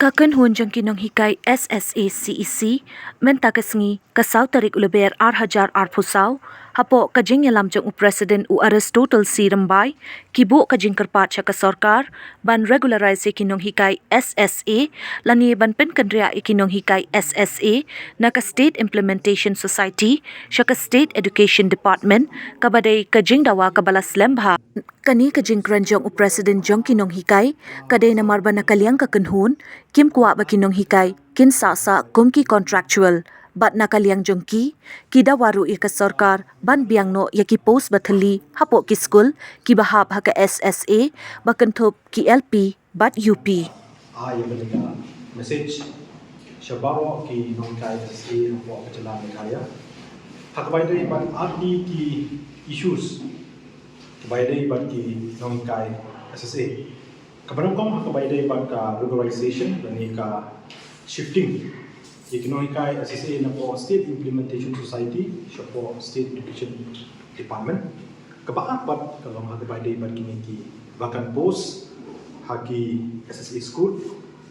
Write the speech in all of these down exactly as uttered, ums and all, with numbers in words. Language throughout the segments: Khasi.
Ka kynhun jong ki nonghikai S S A C E C mynta ka sngi ka saw tarik u Lber ar hajar arphew saw, hapoh ka jingïalam jong u President u Aristotle C Rymbai, ki buh ka jingkyrpad sha ka sorkar ban regularise ïa ki nonghikai S S A lane ban pynkynriah ïa ki nonghikai S S A na ka State Implementation Society sha ka State Education Department, kaba dei ka jingdawa kaba la slem bha. Kane ka jingkren jong u President jong ki nonghikai ka dei namar ba na ka liang ka kynhun kim kwah ba ki nonghikai kin sah sah kum ki contractual, bad na ka liang jong ki, ki dawa ruh ïa ka sorkar ban biang noh ïa ki post ba thylli hapoh ki skul kiba hap ha ka S S A, ba kynthup ki L P bad U P. Ah, ïa kane ka message sha baroh ki nonghikai S S A hapoh ka jylla Meghalaya. Ha kaba ïadei bad artylli ki issues kaba ïadei bad ki nonghikai S S A. Kaba nyngkong ha kaba ïadei bad ka regularisation lane ka shifting ïa ki nonghikai S S A napoh State Implementation Society shapoh State Education Department. Kaba ar pat ka long ha kaba ïadei bad kine ki vacant post ha ki S S A school,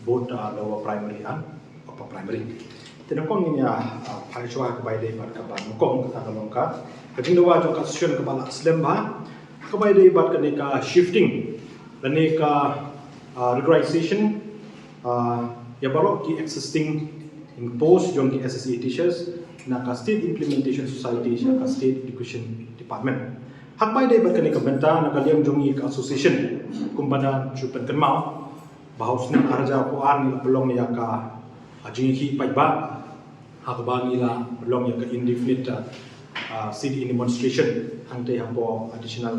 both, uh, lower primary and upper primary. Te nyngkong ngin ïa, uh, phai shuwa ha kaba ïadei bad kaba nyngkong, kata ka long ka, ka jingdawa jong ka association kaba la slem bha ha kaba ïadei bad kane ka shifting lane ka, uh, regularisation, uh, ïa baroh ki existing post jong ki S S A teachers na ka State Implementation Society sha ka State Education Department. Ha kaba ïadei bad kane ka bynta, na ka liang jong ngi ka association, kumba nga la shu pynkynmaw, ba ha u snem ar hajar arphew ar ngi la pynlong ïa ka, ah, jingïakhih paidbah ha kaba ngi la pynlong ïa ka indefinite, ah, ah, sit-in demonstration hangtei hapoh Additional,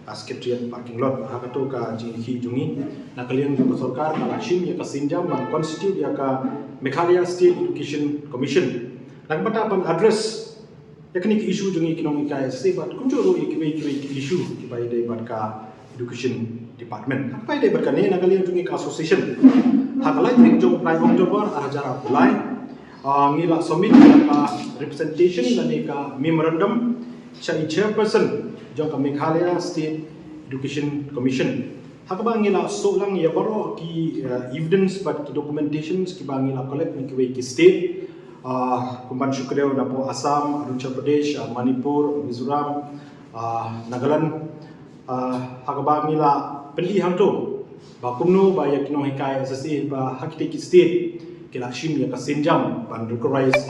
ah, Secretariat parking lot. Ha kato ka jingïakhih jong ngi, na ka liang jong ka sorkar ka la shim ïa ka sienjam ban constitute ïa ka Meghalaya State Education Commission. Nangta ban address ïa kine ki issue jong ngi ki nonghikai S S A bad kumjuh ruh ïa kiwei kiwei ki issue kiba ïadei bad ka Education Department. Ha kaba ïadei bad kane, na ka liang jong ngi ka association, ha ka lai tarik jong u bnai October ar hajar arphew lai, ah, ngi la submit ïa ka representation lane ka memorandum sha i chairperson jong ka Meghalaya State Education Commission, ha kaba ngi la shu ong ïa baroh ki, eh, evidence bad ki documentations kiba ngi la collect na kiwei ki state, ah, kumban shu kdew napoh Assam, Arunachal Pradesh, ah, Manipur, Mizoram, ah, Nagaland, ah, ha kaba ngi la pyni hangto ba kumno ba ïa ki nonghikai S S A ba ha kitei ki state ki la shim ïa ka sienjam ban regularise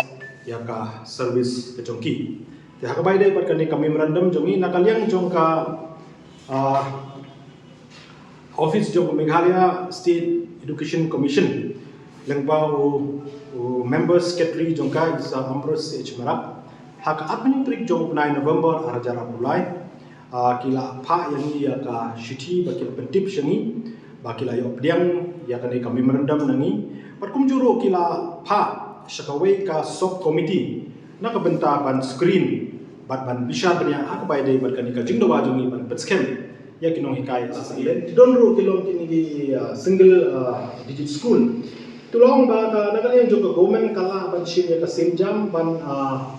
ïa ka service ka jong ki. Te ha kaba ïadei bad kane ka memorandum jong ngi, na ka liang jong ka, ah, office jong ka Meghalaya State Education Commission, lyngba u, u member secretary jong ka, i Sir Ambrose H Marak, ha ka arphew tarik jong u bnai November ar hajar arphew lai, ah, ki la phah ïa ngi ïa ka shithi ba ki la pyntip sha ngi ba ki la ïoh pdiang ïa kane ka memorandum na ngi. Bad kumjuh ruh ki la phah sha kawei ka sub committee na ka bynta ban screen bad ban bishar bniah ha kaba ïadei bad kane ka jingdawa jong ngi ban pynskhem ïa ki nonghikai S S A. Ki don ruh ki long kine ki, ah, single, ah, digit school. To long ba ka, na ka liang jong ka government ka lah ban shim ïa ka sienjam ban, ah,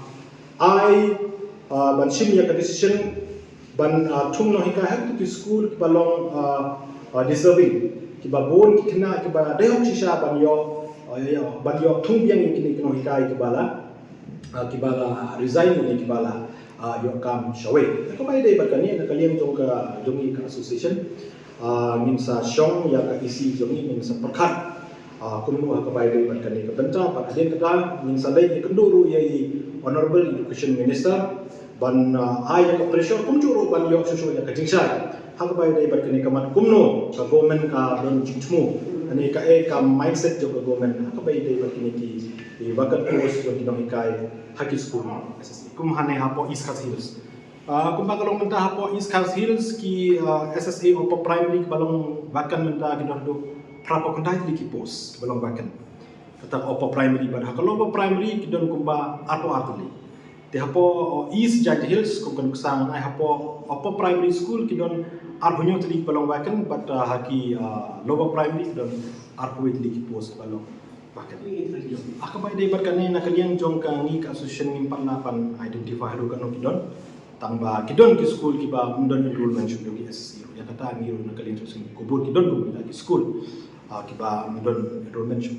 ai, ah, ban shim ïa ka decision ban, ah, thung nonghikai ha kito ki school kiba long, ah, ah, deserving, kiba bun ki khynnah kiba dei hok shisha ban ïoh, ah, ïa, ban ïoh thung biang ïa kine ki nonghikai kiba la, ah, kiba la resign ne kiba la, ah, ïoh kam shawei. Ha kaba ïadei bad kane, na ka liang jong ka, jong ngi ka association, ah, ngin sa shong ïa ka E C jong ngi, ngin sa pyrkhat, ah, kumno ha kaba ïadei bad kane ka bynta. Bad hadien kata ngin sa leit ïakynduh ruh ïa i Honourable Education Minister ban, ah, ai ïa ka pressure kumjuh ruh ban ïoh shuh shuh ïa ka jingshai ha kaba ïadei bad kane ka mat, kumno ka government ka don jingthmu, kane ka, eh, ka mindset jong ka government ha kaba ïadei bad kine ki, ki vacant post jong ki nonghikai ha ki school S S A. Kum hangne hapoh East Khasi Hills, ah, kumba ka long mynta hapoh East Khasi Hills, ki, ah, S S A upper primary kiba long vacant mynta ki don haduh phra phew khyndai tylli ki post kiba long vacant. Kata ka upper primary, bad ha ka lower primary ki don kumba arphew ar tylli. Te hapoh East Jaintia Hills, kum ka nuksa ngan ai, hapoh upper primary school ki don arphew hynñiew tylli kiba long vacant, bad, ah, ha ki, ah, lower primary ki don arphew wei tylli ki post kiba long vacant. Ha kaba ïadei bad kane, na ka liang jong ka, ngi ka association ngim pat lah ban identify haduh katno ki don. Tang ba ki don ki school kiba ym don enrollment shuh jong ki S S A. Kata ngi ruh na ka liang jong ka seng khubor ki don kum kita ki skul, ah, kiba ym don enrollment shuh.